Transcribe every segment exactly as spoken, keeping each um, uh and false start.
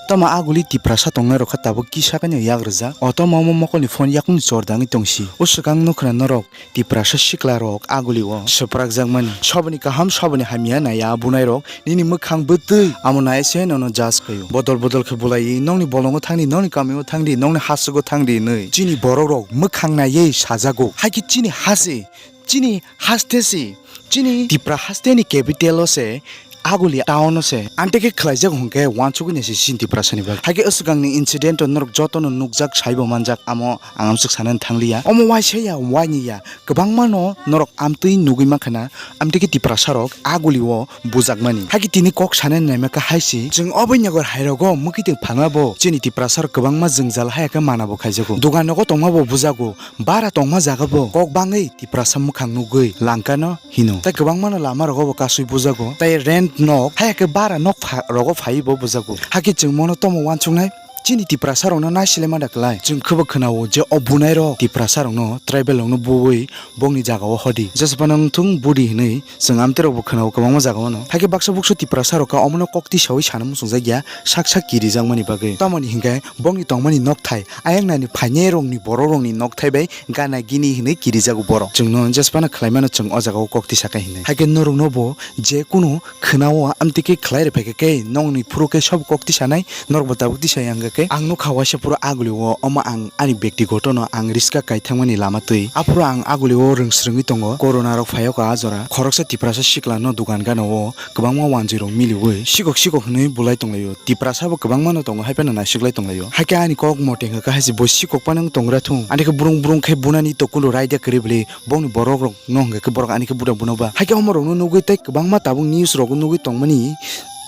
Tamo aguli Tiprasa tongnai rok kha tabuk kisa khe no yak rijak. O tamo omo mokol ni phone yakung chor dangwi tong si. O swkang nukha na norok Tiprasa sikla rok aguli o swprak jak mani. Soboni kaham soboni hamya naiya bunai rok nini mwkhang bwtwi amo nai se nono judge khaio. Bodol bodol khe bulai nokni bolongo thangdi, nokni kamio thangdi, nokni haswgo thangdi hinwi. Chini borok rok mwkhang naiwi sajago. Hai khe chini hase, chini haste se, chini Tipra haste ni capital o se, aguli town o se. Amtwi khe khlai jago hwnkhe wansugwi nai se chini Tiprasa ni bagwi. Hai khe o swkang ni incident o norok joto no nukjak saibo manjak amo ang amswk sanani thangliya. Omo waisa ya, waini ya. Kwbangma no norok amtwi nugwi mankha na, amtwi khe Tiprasa rok aguli o bujakmani. Hakhe tini kok sanani naima khe hai se, chwng o Binagar hai rogo mwkhitwng phalma bo chini Tiprasa rok kwbangma jwngjal hai khe mana bo khaijago. Dugan rogo tongma bo bujago, bara tongma jaga bo kok bangwi Tiprasa mwkhang nugwi langkha no hino. Tai kwbangma no lama rogo bo kasui bujago. Tai rent nok hai khe bara nok pha-, rogo phaiwi bo bujago. Hakhe chwng mono tomo wansuknai. Chini Tiprasa rokno naisilai mada kwlai. Chwng khwbo khwnao je o bunai rok Tiprasa rokno tribal rokno buwi bongni jagao hodi. Jesphano wngthung budi hinwi chwng amtwi rokbo khwnao kwbangma jagao no. Hakhe baksa buksu Tiprasa rok kha omono kok tisawi sana muchungjak ya sak sak kirijakmani bagwi. Tamoni hinkhe bongni tongmani nokthai ayang nani phainai rokni borok rokni nokthai bai gana gini hinwi kirijago borok. Chwngno jesphano khwlaimano chwng o jagao kok tisa khe hinwi. Hakhe norokno bo je kunu khwnao amtwi khe khwlai rwphaikha khe nokni phuru khe sob kok tisanai, norokbo tabuk tisaya wngkha khe. Ang nukha waisa phuru agulio omo ang ani bektigoto no ang riska kaithangmani lama twi. Aphuru ang agulio rwngsrwngwi tongo, corona rok phaiyokha a jora. Khoroksa Tiprasa sikla no dugan gana o kwbangma wanjwi rok miliwi sikok sikok hinwi bulai tonglaio. Tiprasa bo kwbangma no tongo, hai phano naisiklai tonglaio. Hakhe ani kok mote hwnkha khe hai se bo sikok phano wng tongra thung. Ani khe brung brung khe bunani to kunu raida kwrwi bwlwi bongni borok rok no hwnkha khe borok ani khe buda buno ba. Hakhe omo rok no nugwi tei kwbangma tabuk news rok nugwi tongmani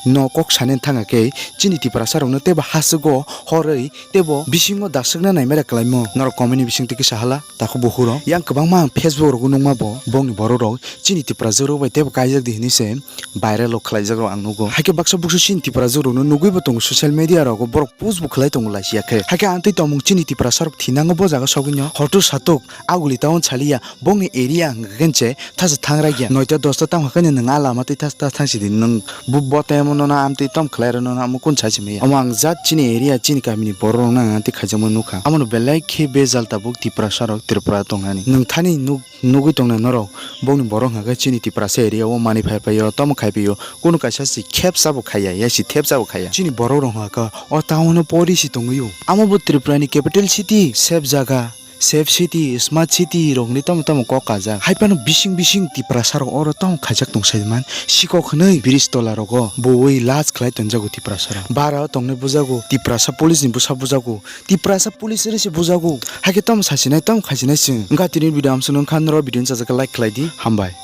no kok sanani thangkha khe chini Tiprasa rok no teibo haswgo horwi teibo bisingo daswkna naimara kwlaimo. Norok comment ni bisingtwi kisa hala takhuk bukhuk rok. Yang kwbangma ang Facebook rogo nukma bo bongni borok rok chini Tiprasa rok bai teibo kaijak di hinwi se viral rok khwlaijak rok ang nugo. Hakhe baksa buksu chini Tiprasa rok no nugwi bo tongo social media rogo, borok post bo khwlai tongo lachiya khe. Hakhe ang tei tongmung chini Tiprasa rok thinango bo jaga sogwi no hotu satuk aguli town saliya bongni area hwnkha khe se thasa thang raiya. Noita dosta tamo khe nwng a lama twi thas thas thang sidi nwng bu bo tei omo nono amtwi tom khwlai rw nono amo kun sa simi. Omo ang jat chini area chini kamini borok rokno ang amtwi khaijakma nukha. Amo no belai khe bejal tabuk Tiprasa rok Tripura tongnani. Nwng thani nuk Nugwi tongnai norok, bongni borok hwnkha khe chini Tiprasa area o manwi phai phaio, tamo khai phaio, kunu kaisa si khepsa bo khaiya, ya si thepsa bo khaiya. Chini borok rok hwnkha khe o town o pori si tongwi o. Amo bo Tripura ni capital city, safe jaga, safe city, smart city rok hinwi tamo tamo kok kajak. Hai phano bising bising Tiprasa rok oro tamo khaijak tong sai man. Sikok hwnwi bridge tola rogo bui last khlai tonjago Tiprasa rok. Bara o tongnai bujago, Tiprasa police ni bwsa bujago. Tiprasa police ri se bujago. Hakhe tamo sasinai, tamo khaisinai chwng. Wngkha tini video amswk nung kha norok video ni chajak khe like khlai di. Hambai.